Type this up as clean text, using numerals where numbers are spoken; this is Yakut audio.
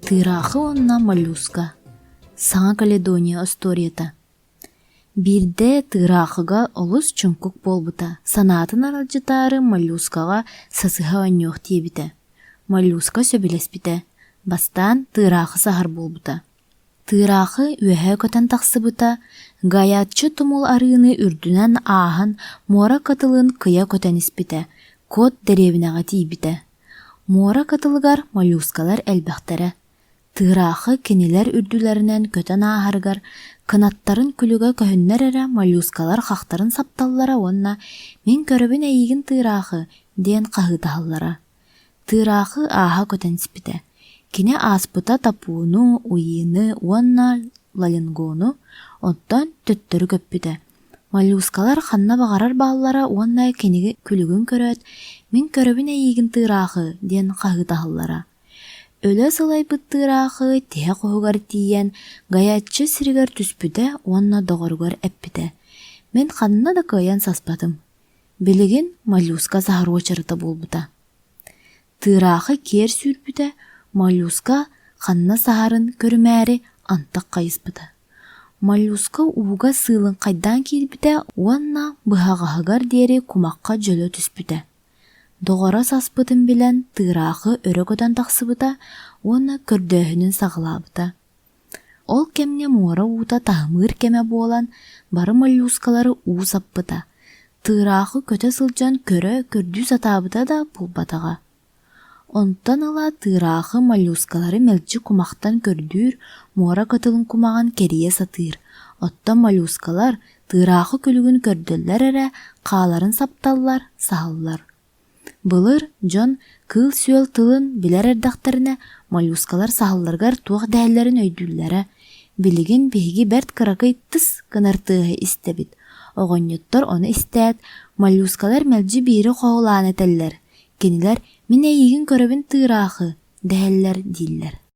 Тыыраахы уонна моллюска Саҥа Каледония остуоруйата Биирдэ тыыраахыга олус чуҥкук буолбута, санаатын аралдьытаары моллюскаҕа сасыһа оонньуох диэбитэ. Моллюска сөбүлэспитэ, бастаан тыыраахы саһар буолбута. Тыыраахы үөһэ көтөн тахсыбыта, Гаяччы тумул арыыны үрдүнэн ааһан муора кытылын кыйа көтөн испитэ, Кот дэриэбинэҕэ тиийбитэ. Муора кытылыгар моллюскалар элбэхтэрэ. Тыыраахы кинилэр үрдүлэринэн көтөн ааһарыгар кынаттарын күлүгэ көһүннэр эрэ моллюскалар хахтарын сапталлара уонна «Мин көрөбүн эйигин тыыраахы» диэн хаһыытаһаллара. Тыыраахы ааһа көтөн испитэ. Кини ааспыта Тапууну, Уины уонна Лалингону, оттон төттөрү көппүтэ. Моллюскалар ханна баҕарар бааллара уонна кинигэ күлүгүн көрөөт, «Мин көрөбүн эйиигин тыыраахы» диэн хаһыытаһаллара. Өлө сылайбыт тыыраахы тиһэх уһугар тиийэн, Гаяччы сиригэр түспүтэ уонна доҕоругар эппитэ: «Мин ханна да кыайан саспатым. Билигин моллюска саһар уочарата буолбута». Тыыраахы киэр сүүрбүтэ, моллюска ханна саһарын көрүмээри антах хайыспыта. Моллюска ууга сыылыҥхайдаан киирбитэ уонна быһаҕаһыгар диэри кумахха дьөлө түспүтэ. Доҕоро саспытын билэн тыыраахы өрө көтөн тахсыбыта уонна көрдөөһүнүн саҕалаабыта. Ол кэмҥэ муора уута таһымыыр кэмэ буолан, бары моллюскалары уу саппыта. Тыыраахы көтө сылдьан көрө, көрдүү сатаабыта да булбатаҕа. Онтон ыла тыыраахы моллюскалары мэлдьи кумахтан көрдүүр, муора кытылын кумаҕын кэрийэ сатыыр, оттон моллюскалар тыыраахы күлүгүн көрдөллөр эрэ, хааларын сапталлар, саһаллар. Былыр дьон кыыл-сүөл тылын билэр эрдэхтэринэ моллюскалар саһалларыгар туох дэһэллэрин өйдүүллэрэ. Билигин биһиги бэрт кыракый тыс гынар тыаһы истэбит. Оҕонньоттор ону истээт, моллюскалар мэлдьи биири хоһулаан этэллэр Кинилэр «Мин эйигин көрөбүн тыыраахы» дэһэллэр дииллэр.